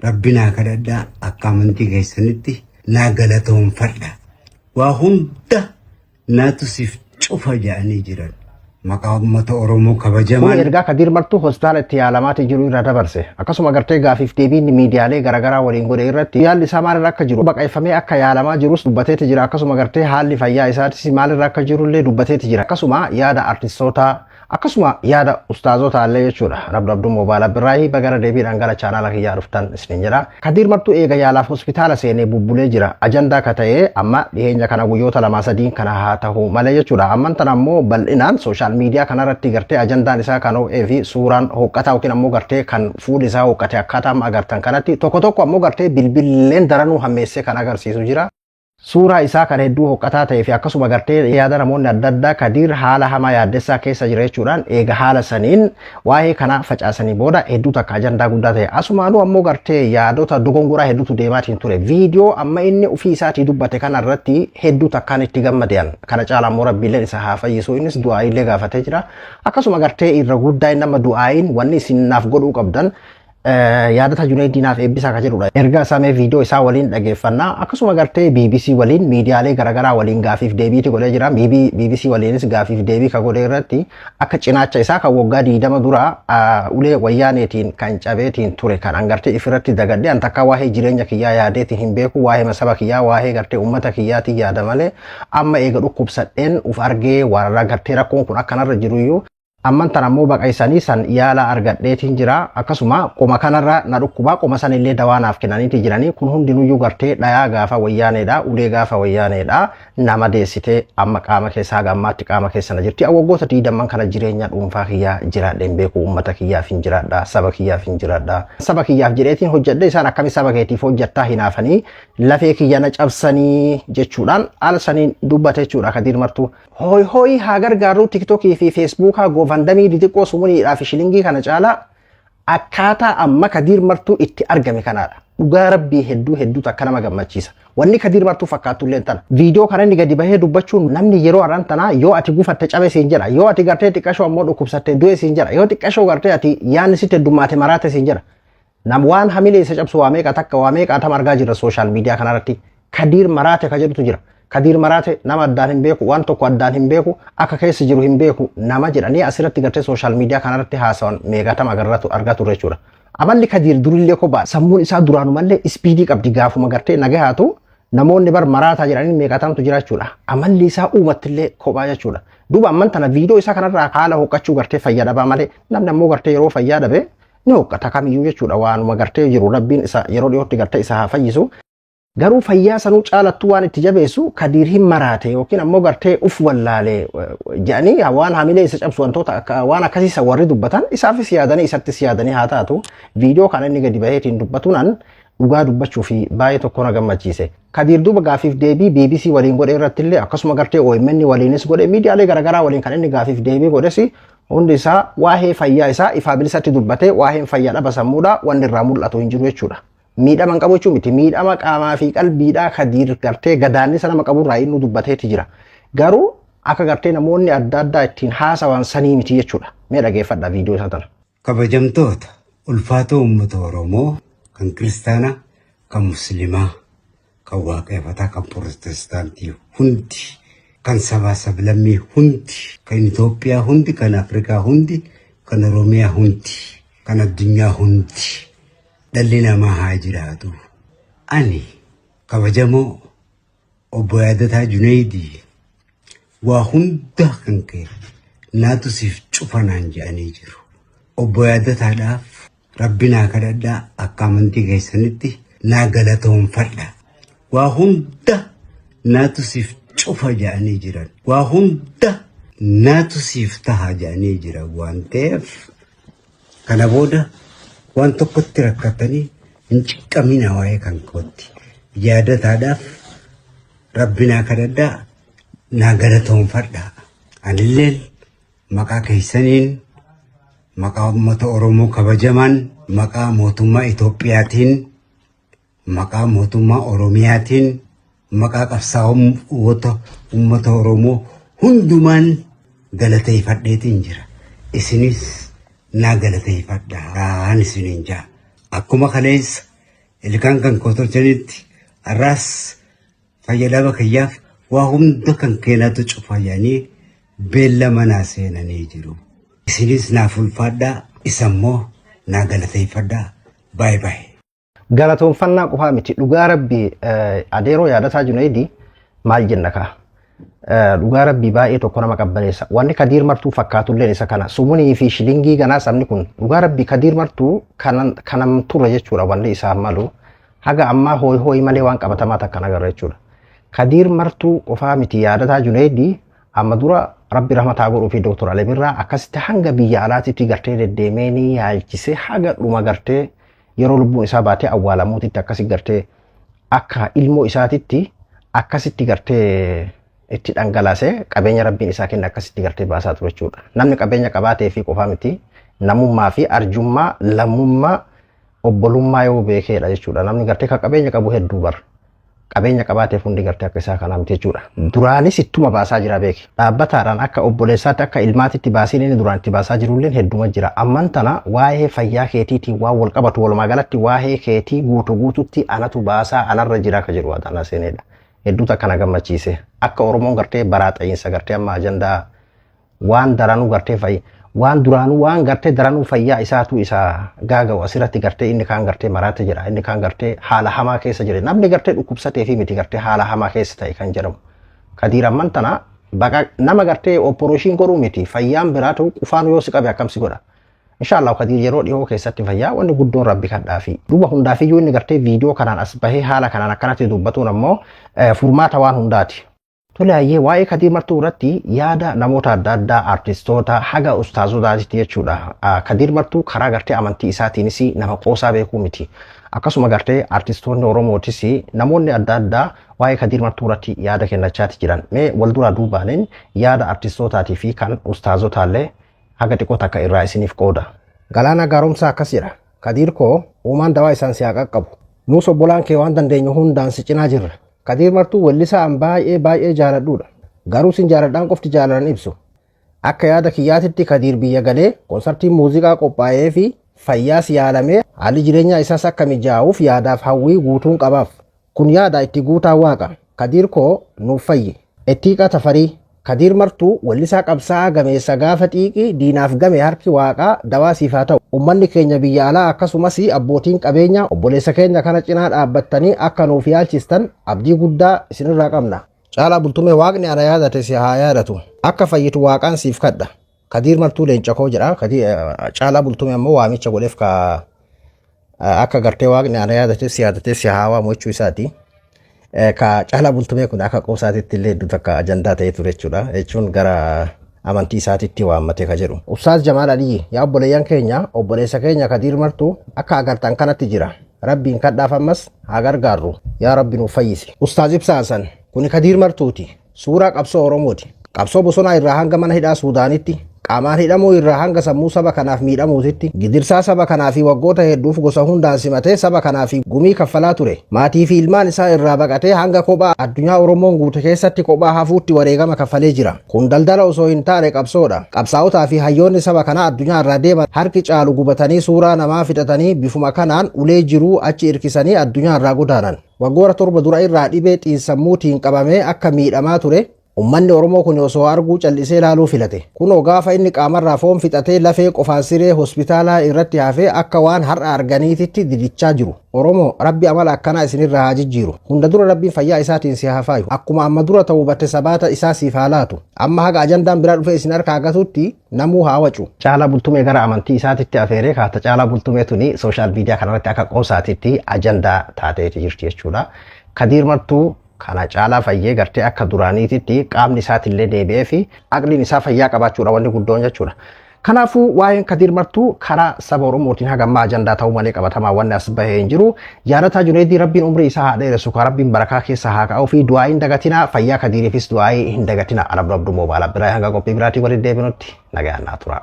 Rabbi naa kadhadhaa akka amantii keessanitti naa galatoonfadha. Waa hunda naatu siif cufa jedhanii jiran. Maqaa uummata Oromoo Kun kabajamaan ergaa Kadiir Martuu hospitaala itti yaalamaati jiru irraa dabarse. Akkasuma gartee gaafiif deebiin miidiyaalee garaagaraa waliin godhe irratti yaalli isaa maalirra akka jiru baqeeffamee akka yaalamaa jirus dubbateeti jira. Akkasuma gartee haalli fayyaa isaatis maalirra akka jirullee dubbateeti jira. Akkasuma yaada artistootaa akkasuma yaada ustaazota illee jechuudha. Rabdu Abduu Moobaala Birraahii bagara deebiidhaan gara chaanaala kiyyaa dhuftan isiniin jedha. Kadiir Martuu eega yaalaaf hospitaala seenee bubbulee jira. Ajandaa ka ta'e amma dhiheenya kana guyyoota 2 3 kana haa ta'u malee jechuudha. Amman tana ammoo bal'inaan social media kanarratti gartee ajandaan isaa kan ho'ee fi suuraan hoqqataa yookiin ammoo gartee kan fuulli isaa hoqqate akkaataa amma agartan kanatti tokko tokko ammoo gartee bilbilleen daranuu hammeessee kan agarsiisu jira. Suuraa isaa kan hedduu hoqqataa ta'ee fi akkasuma gartee yaada namoonni adda addaa Kadiir haala hamaa yaaddessaa keessa jira jechuudhaan eega haala saniin waa'ee kana facaasanii booda hedduu takka ajandaa guddaa ta'e. Asumaanuu ammoo gartee yaadota dogongoraa hedduutu deemaatiin ture. Viidiyoo amma inni ofii isaatii dubbate kana irratti hedduu takkaan itti gammadean. Kana caala ammoo rabbiilleen isa haa fayyisu, innis du'aa'iillee gaafatee jira. Akkasuma gartee irra guddaa inni amma du'aa'iin wanni isin naaf godhuu qabdan Yaadata Junaydii naaf eebbisaa kan jedhudha. Erga isaa mee viidiyoo isaa waliin dhageeffannaa. Akkasuma gartee BBC waliin, miidiyaalee garaagaraa waliin gaafiif deebiiti godhee jira. BBC waliinis gaafiif deebii kan godhe irratti akka cinaacha isaa kan waggaa 20 dura ulee wayyaaneetiin kan cabeetiin ture kan an gartee ifirratti dagadhe, an takkaa waa'ee jireenya kiyyaa yaadeetiin hin beeku, waa'ee saba kiyyaa, waa'ee gartee uummata kiyyaatiin yaada malee, amma eega dhukkubsadheen uf argee warra gartee rakkoon kun akkanarra jiruyyuu amman tan ammoo baqaysanii san yaala argadheetiin jira, akkasuma qoma kanarra na dhukkubaa, qoma san illee dawaa naaf kennaniiti jiranii, kun hundinuyyuu gartee dhayaa gaafa wayyaaneedha, ulee gaafa wayyaaneedha nama deessitee amma qaama keessa haga ammaatti qaama keessa na jirti. Waggoota 20n kana jireenya dhuunfaa kiyyaa jiraadheen beeku, uummata kiyyaaf hin jiraadha, saba kiyyaaf hin jiraadha, saba kiyyaaf jedheetiin hojjedhe, isaan akkami saba keetiif hojjettaa hinaafanii lafee kiyya na cabsanii jechuudhaan haala saniin dubbate jechuudha Kadiir Martuu. Hooy hooyi haa gargaarru TikTokii fi Facebookaa GoFundMe xixiqqoo sumuniidhaa fi shilingii kana caalaa akkaataa amma Kadiir Martuu itti argame kanaadha. Dhugaa rabbii hedduu hedduutu akka nama gammachiisa. Wanni Kadiir Martuu fakkaattu illee tana. Viidiyoo kana inni gadi bahee dubbachuun namni yeroo har'aan tanaa yoo ati gufatte cabe siin jedha. Yoo ati gartee xiqqashoo ammoo dhukkubsatte du'e siin jedha. Yoo xiqqashoo gartee ati yaanni sitti heddummaate maraate siin jedha. Nam waan hamilee isa cabsu waa meeqa takka waa meeqa tam argaa jirra social media kanarratti. Kadiir maraate ka jedhutu jira. Kadiir maraate, nama addaan hin beeku, waan tokko addaan hin beeku, akka keessa jiru hin beeku nama jedhanii asirratti gartee social media kanarratti haasawan meeqatam agarratu argaa turre jechuudha. Amalli Kadiir durillee kophaa, sammuun isaa duraanumallee speed qabdi, gaafuma gartee nagahaatu namoonni bar maraataa jedhanii meeqatamtu jira jechuudha. Amalli isaa uumattillee kophaa jechuudha. Duuba amman tana viidiyoo isaa kanarraa haala hoqqachuu gartee fayyaa dhabaa malee namni ammoo gartee yeroo fayyaa dhabe ni hoqqata kamiyyuu jechuudha, waanuma gartee jiru rabbiin isa yeroo dhiyootti gartee isa haa fayyisu. Garuu fayyaa sanuu caalattuu waan itti jabeessu Kadiir hin maraate yookiin ammoo gartee uf wallaale jedhanii waan hamilee isa cabsu wantoota akka waan akkasii san warri dubbatan isaafis yaadanii isattis yaadanii haa taatu, viidiyoo kana inni gadi baheetiin dubbatuunaan dhugaa dubbachuu fi baay'ee tokko na gammachiise. Kadiir duuba gaafiif deebii BBC waliin godhe irratti illee, akkasuma gartee OMN waliinis godhe, miidiyaalee garaagaraa waliin kan inni gaafiif deebii godhes hundi isaa waa'ee fayyaa isaa ifaa bilisatti dubbatee, waa'een fayyaa dhaba sammuudha wanni irraa mul'atu hin jiru jechuudha. Miidhama hin qabu jechuun miti, miidhama qaamaa fi qalbiidhaa Kadiir gartee gadaannisa nama qaburraa inni dubbateeti jira. Garuu akka gartee namoonni adda addaa ittiin haasawan sanii miti jechuudha. Mee dhageeffadha viidiyoo isaa tana. Kabajamtoota ulfaatoo uummata Oromoo, kan kiristaanaa, kan musliimaa, kan waaqeffataa, kan pirootestaantii hundi, kan sabaa sablammii hundi, kan Itoophiyaa hundi, kan Afrikaa hundi, kan Oromiyaa hundi, kan addunyaa hundi, dhalli namaa haa jiraatu. Ani kabajamoo obbo Yaadataa Junaydii waa hunda kan ka'e naatu siif cufanaan jedhanii jiru. Obbo Yaadataadhaaf Rabbi naa kadhadhaa, akka amantii keessanitti naa galatoonfadha. Waa hunda naatu siif cufa jedhanii jiran. Waa hunda naatu siif taha jedhanii jiran waan ta'eef kana booda waan tokkotti rakkatanii hin ciqqamina waa'ee kan kootti. Yaadataadhaaf Rabbi naa kadhadhaa, naa galatoonfadha. Anilleen maqaa keessaniin, maqaa uummata Oromoo kabajamaan, maqaa mootummaa Itoophiyaatiin, maqaa mootummaa Oromiyaatiin, maqaa qabsaa'ota uummata Oromoo hundumaan galateeffadheetiin jira. Isinis naa galateeffadhaan isiniin jaa. Akkuma kaleessa Ilkaan kan koo tolchanitti arraas fayyadama kiyyaaf waa hunda kan keenatu cufa jedhanii beellama naa seenanii jiru. Isinis naaf ulfaadhaa, isa immoo naa galateeffadhaa. Baay baay. Galatoonfannaa qofaa miti, dhugaa Rabbii adeeroo Yaadataa Junaydii maal jenna kaa. Dhugaa Rabbii baay'ee tokko nama qabbaneessa. Wanni Kadiir Martuu fakkaatulleen isa kana. Sumunii fi shilingii ganaa sabni kun dhugaa Rabbii Kadiir Martuu kanam turre jechuudha wanni isaan malu. Haga ammaa hooyi hooyi malee waan qabatamaa takka agarra jechuudha. Kadiir Martuu qofaa miti, Yaadataa Junaydii amma dura Rabbi rahmataa godhuu fi Dooktor Alemirraa akkasitti hanga biyya alaatitti gartee deddeemee ni yaalchisee, haga dhuma gartee yeroo lubbuun isaa baatee awwaalamuutitti akkasi gartee akka ilmoo isaatitti akkasitti gartee itti dhangalaasee qabeenya Rabbiin isaa kenne akkasitti gartee baasaa ture jechuudha. Namni qabeenya qabaatee fi qofaa miti, namummaa fi arjummaa, lammummaa, obbolummaa yoo beekeedha jechuudha. Namni gartee kan qabeenya qabu hedduu bara. Qabeenya qabaateef hundi gartee akka isaa kanaa miti jechuudha. Duraanis ittuma baasaa jira beeki. Dhaabbataadhaan akka obboleessaatti, akka ilmaatitti baasiin inni duraan itti baasaa jirulleen hedduma jira. Amman tana waa'ee fayyaa keetiitiin waan wal qabatu, walumaa galatti waa'ee keetii guutuu guututti anatu baasaa, anarra jira ka jedhu ana seenedha. Hedduutu akkana gammachiise. Akka Oromoon gartee baraaxayiinsa gartee amma ajandaa waan daranuu gartee fayya waan duraanuu waan gartee daranuu fayyaa isaatu isa gaaga'u asirratti gartee inni kaan gartee maraate jira, inni kaan gartee haala hamaa keessa jira. Namni gartee dhukkubsatee fi miti gartee haala hamaa keessa ta'e kan jedhamu. Kadiir amman tana baqa nama gartee operation godhuu miti, fayyaan biraa ta'u qufaan yoo si qabe akkam si godha. Inshaallah Kadiir yeroo dhihoo keessatti fayyaa, wanni guddoon Rabbi kadhaafi. Duuba hundaafiyyuu inni gartee viidiyoo kanaan as bahee haala kanaan akkanatti dubbatuun ammoo furmaata waan hundaati. Tole hayyee, waa'ee Kadiir Martuu irratti yaada namoota adda addaa, artistoota haga ustaazotaatitti jechuudha. Kadiir Martuu karaa gartee amantii isaatiinis nama qoosaa beekuu miti. Akkasuma gartee artistoonni Oromootis namoonni adda addaa waa'ee Kadiir Martuu irratti yaada kennachaati jiran. Mee wal duraa duubaaniin yaada artistootaatii fi kan ustaazotaallee haga xiqqoo takka irraa isiniif qooda. Galaanaa Gaaromsaa akkas jedha. Kadiir koo, uumaan dawaa isaan si haa qaqqabu. Nuus obbolaan kee waan dandeenyu hundaan si cinaa jirra. Kadiir Martuu wellisaa an baay'ee baay'ee jaaladhuudha. Garuu sin jaaladhaan qofti jaalalan ibsu. Akka yaada kiyyaatitti Kadiir biyya galee konsartiin muuziqaa qophaa'ee fi fayyaas yaalamee haalli jireenyaa isaas akka mijaa'uuf yaadaaf hawwii guutuun qabaaf. Kun yaada itti guutaa Waaqa. Kadiir koo, nuuf fayyi. Ettiiqaa Tafarii. Kadiir Martuu wellisaa qabsaa'aa gameessa gaafa xiiqii diinaaf game, harki Waaqaa dawaa siif haa ta'u. Uummanni keenya biyya alaa akkasumas abbootiin qabeenya obboleessa keenya kana cinaa dhaabbattanii akka nuuf yaalchistan abdii guddaa isinirraa qabna. Caalaa Bultumee, Waaqni ana yaadate si haa yaadatu. Akka fayyitu Waaqaan siif kadha. Kadiir Martuu leenca koo jedha. Caalaa Bultumee ammoo waamicha godheef ka akka gartee Waaqni ana yaadate si yaadate si haa waamu jechuu isaati. Ka Caalaa Bultumee kun akka qoosaatitti illee hedduu takka ajandaa ta'ee ture jechuudha. Jechuun gara amantii isaatitti waammate ka jedhu. Ustaaz Jamaal Aliyyi, yaa obboleeyyan keenya, obboleessa keenya Kadiir Martuu akka agartan kanatti jira. Rabbiin kadhaaf, ammas haa gargaarru. Yaa Rabbi, nuuf fayyisi. Ustaaz Ibsaa Hasan, kuni Kadiir Martuuti. Suuraa qabsoo Oromooti. Qabsoo bosonaa irraa hanga mana hidhaa Suudaanitti, qaamaan hidhamuu irraa hanga sammuu saba kanaaf miidhamuutitti, gidirsaa saba kanaa fi waggoota hedduuf gosa hundaan simatee saba kanaa fi gumii kaffalaa ture. Maatii fi ilmaan isaa irraa baqatee hanga kophaa addunyaa Oromoon guute keessatti kophaa hafuutti wareegama kaffalee jira. Kun daldala osoo hin taane qabsoodha. Qabsaa'otaa fi hayyoonni saba kanaa addunyaa irraa deeman harki caalu gubatanii, suuraa namaa fixatanii, bifuma kanaan ulee jiruu achi irkisanii addunyaa irraa godaanan. Waggoota 7 dura irraa dhibee xiinsammuutiin qabamee akka miidhamaa ture ummanni Oromoo kun osoo arguu callisee ilaaluu filate. Kunoo gaafa inni qaamarraa foon fixatee lafee qofaan siree hospitaalaa irratti hafee akka waan har'a arganiititti didichaa jiru. Oromoo, Rabbi amala akkanaa isinirraa haa jijjiiru. Hunda dura Rabbiin fayyaa isaatiin si haa faayu. Akkuma amma dura ta'uu batte sabaata isaa siif haa laatu. Amma haga ajandaan biraa dhufee isin harkaa gatutti namuu haa wacu. Caalaa Bultumee gara amantii isaatitti afeeree kaata. Caalaa Bultumee tuni social media kanarratti akka qoosaatitti ajandaa taateeti jirti jechuudha. Kadiir Martuu kana caalaa fayyee gartee akka duraaniititti qaamni isaatillee deebi'ee fi aqliin isaa fayyaa qabaachuudha wanni guddoon jechuudha. Kanaafuu waa'een Kadiir Martuu karaa saba Oromootiin haga ammaa ajandaa ta'uu malee qabatamaa wanni as bahee hin jiru. Yaadataa Juneedii Rabbiin umrii isaa haa dheeressu, ka Rabbiin barakaa keessa haa kaa'uu fi du'aa hin dagatina, fayyaa Kadiiriifis du'aa hin dagatina. Anabdu Abduu Moobaala biraa, hanga qophii biraatii walitti deebinutti nagaan naa tura.